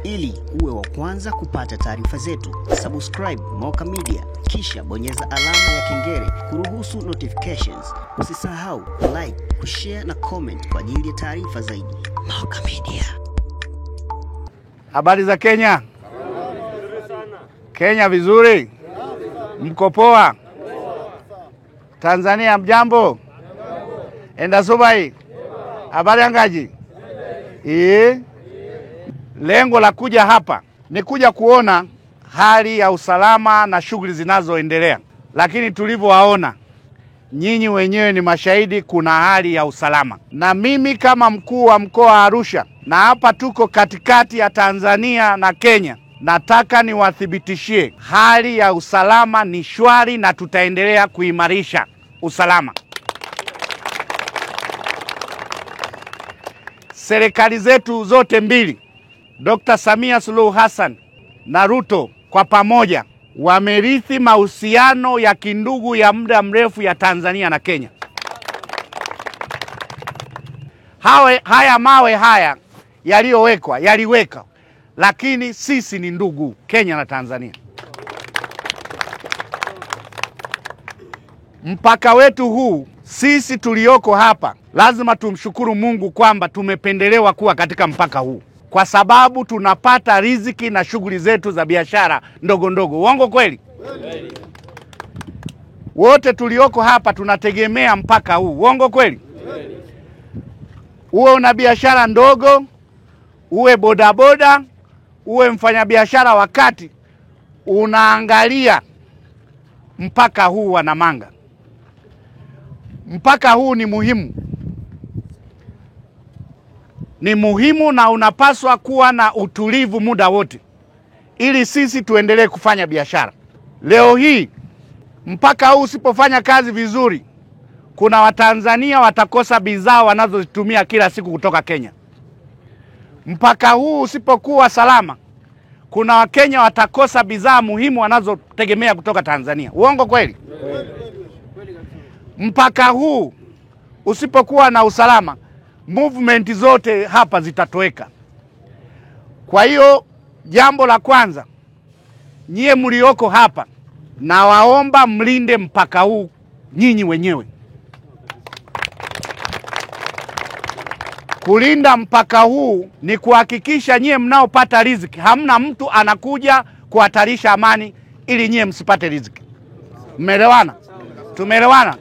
Ili uwe wa kwanza kupata taarifa zetu, subscribe Moka Media, kisha bonyeza alama ya kengele kuruhusu notifications. Usisahau like, kushare na comment kwa ajili ya taarifa zaidi. Moka Media. Habari za Kenya? Kenya vizuri? Mko poa? Tanzania mjambo? Enda subai? Habari angaji? Lengo la kuja hapa ni kuja kuona hali ya usalama na shughuli zinazoendelea. Lakini tulivyowaona nyinyi wenyewe ni mashahidi, kuna hali ya usalama. Na mimi kama mkuu wa mkoa wa Arusha, na hapa tuko katikati ya Tanzania na Kenya, nataka niwathibitishie hali ya usalama ni shwari na tutaendelea kuimarisha usalama. Serikali zetu zote mbili, Dr. Samia Suluhu Hassan na Ruto, kwa pamoja wamerithi mahusiano ya kindugu ya muda mrefu ya Tanzania na Kenya. Haya mawe haya yaliyowekwa, yaliweka, lakini sisi ni ndugu, Kenya na Tanzania. Mpaka wetu huu, sisi tulioko hapa, lazima tumshukuru Mungu kwamba tumependelewa kuwa katika mpaka huu, kwa sababu tunapata riziki na shughuli zetu za biashara ndogo ndogo. Uongo kweli? Wote tulioko hapa tunategemea mpaka huu. Uongo kweli? Uwe una biashara ndogo, uwe bodaboda, uwe mfanyabiashara, wakati unaangalia mpaka huu wa Namanga. Mpaka huu ni muhimu. Ni muhimu na unapaswa kuwa na utulivu muda wote ili sisi tuendelee kufanya biashara. Leo hii mpaka huu usipofanya kazi vizuri, kuna Watanzania watakosa bidhaa wanazozitumia kila siku kutoka Kenya. Mpaka huu usipokuwa salama, kuna Wakenya watakosa bidhaa muhimu wanazotegemea kutoka Tanzania. Uongo kweli? Mpaka huu usipokuwa na usalama, movement zote hapa zitatoweka. Kwa hiyo jambo la kwanza, nyie mlioko hapa, nawaomba mlinde mpaka huu nyinyi wenyewe. Kulinda mpaka huu ni kuhakikisha nyie mnaopata riziki, hamna mtu anakuja kuhatarisha amani ili nyie msipate riziki. Mmeelewana? Tumeelewana?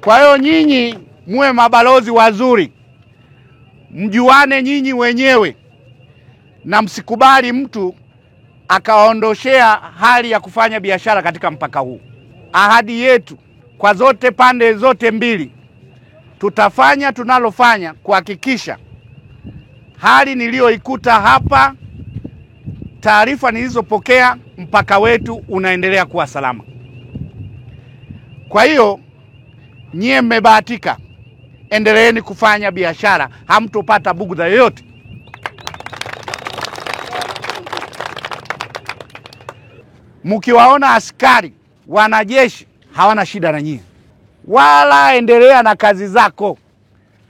Kwa hiyo nyinyi muwe mabalozi wazuri, mjuane nyinyi wenyewe, na msikubali mtu akaondoshea hali ya kufanya biashara katika mpaka huu. Ahadi yetu kwa zote pande zote mbili, tutafanya tunalofanya kuhakikisha hali niliyoikuta hapa, taarifa nilizopokea, mpaka wetu unaendelea kuwa salama. Kwa hiyo nyie mmebahatika, endeleeni kufanya biashara, hamtopata bugudha yoyote. Mkiwaona askari, wanajeshi, hawana shida na nyie, wala endelea na kazi zako,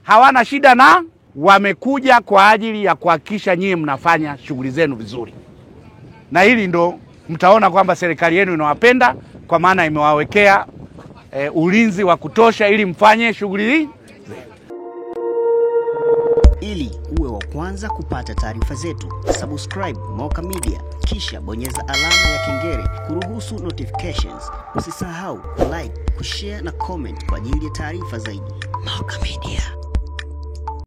hawana shida na wamekuja kwa ajili ya kuhakikisha nyie mnafanya shughuli zenu vizuri. Na hili ndo mtaona kwamba serikali yenu inawapenda, kwa maana imewawekea ulinzi wa kutosha ili mfanye shughuli. Ili uwe wa kwanza kupata taarifa zetu, subscribe Moka Media, kisha bonyeza alama ya kengele kuruhusu notifications. Usisahau like, kushare na comment kwa ajili ya taarifa zaidi. Moka Media.